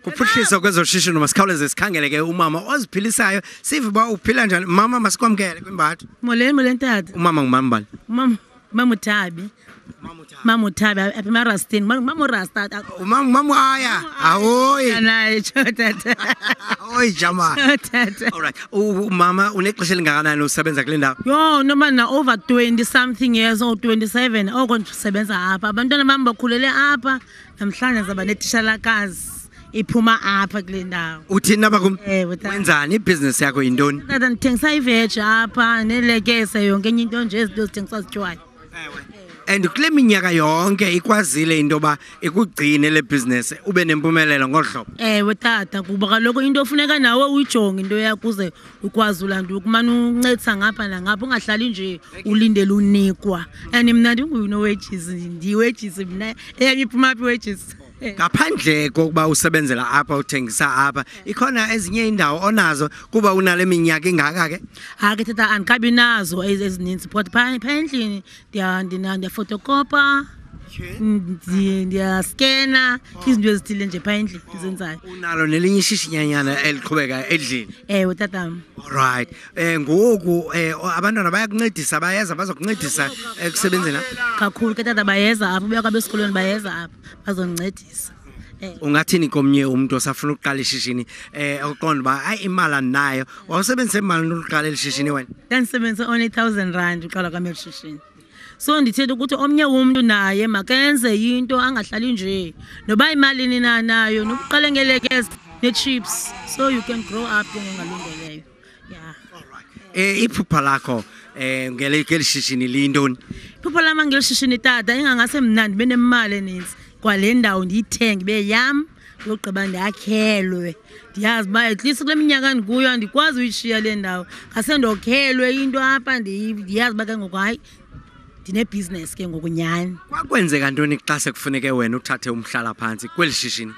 Kuphuhliso kwezoshishino, masikhawuleze sikhangele ke umama oziphilisayo, sive uba uphila njani. Mama, masikwamkele kwimbatha. Molweni, molweni tata. Umama ngumama bani? Umama, Mama uThabi. Mama uThabi apha emarastini. Mama urasta. Umama aya. Ahoyi. Naye tsho tata. Ahoyi jama. Tata. All right. Umama unexesha elingakanani usebenza kule ndawo? Yho, noma na over 20 something years or 27 oko ndisebenza apha. Abantwana bam bakhulele apha. Namhlanje ndizawuba netishalakazi iphuma apha kule ndawo. Uthini apha kum? Ewe tata. Wenzani, ibhizinesi yakho yintoni? Tata, ndithengisa iveji apha neelekese, yonke enye into nje, ezinto zithengiswa zityiwayo. And kule minyaka yonke ikwazile into yoba ikugcine le bhizinesi, ube nempumelelo ngolu hlobo? Ewe tata, kuba kaloku into ofuneka nawe uyijonge into yakho uze ukwazi ulanduka, ukumane uncedisa ngapha nangapha, ungahlali nje ulindele unikwa. And mna ndinguye unowages, ndiyiwages mna, eyam iphuma phi iwages? Ngaphandle kokuba usebenzela apha, uthengisa apha, ikhona ezinye iindawo onazo kuba unale minyaka ingaka ke? Hayi ke tata, andikabi nazo ezininzi, but phaa endlini ndiyafotokopa, ndiyaskena, izinto ezithile nje phaa endlini ndizenzayo. Unalo nelinye ishishinyanyana eliqhubeka endlini? Ewe tatam. Alright. Ngoku abantwana bayakuncedisa, bayeza bazokuncedisa ekusebenzeni apha? Kakhulu ke tata, bayeza apha, ubuya kwabo esikolweni bayeza apha bazondincedisa. Ungathini komnye umntu osafuna ukuqala ishishini, oqonda uba hayi, imali andinayo? Wawusebenzise imali uqala eli shishini wena? Ndandisebenzise only 1000 rand uqala kwam eli shishini. So ndithetha ukuthi omnye umntu naye makenze into, angahlali nje, noba imalini na nayo, noba uqale ngeelekese nee-chips, so you can grow up ke ngaloo leyo. Yeah. Iphupha lakho ngeli shishini liyintoni? Iphupha lam ngeli shishini tata, ingangase mna ndibe nemali eninzi kwale ndawo, ndiyithenge ibe yam, yogqiba ndakhelwe, ndiyazi uba at least kule minyaka ndikuyo andikwazi uyishiya le ndawo, ngase ndokhelwe into apha, ndiyazi uba ke ngoku hayi, ndinebhizinesi ke ngoku nyhani. Kwakwenzeka ntoni xa sekufuneke wena uthathe umhlala-phantsi kweli shishini?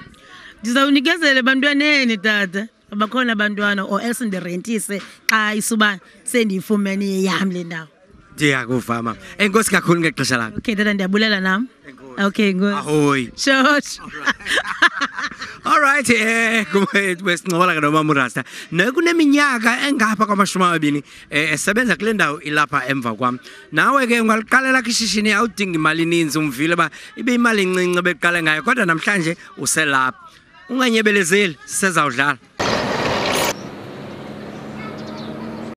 Ndizawunikezela ebantwaneni tata, abakhona abantwana, or else ndirentise xa isuba sendiyifumene yeyam le ndawo. Ndiyakuva mama, enkosi kakhulu ngexesha lakho. Okay tata, ndiyabulela nam. Okay, enkosi. Ahoyi. Sure. All right, besincokola ke nomama uRasta nekuneminyaka engapha kwama-20 esebenza kule ndawo ilapha emva kwam. Nawe ke ungaliqalela ishishini, awudingi imali ininzi, umvile uba ibe imali encinci beqale ngayo, kodwa namhlanje uselapha. Unganyebelezeli, sisezawudlala.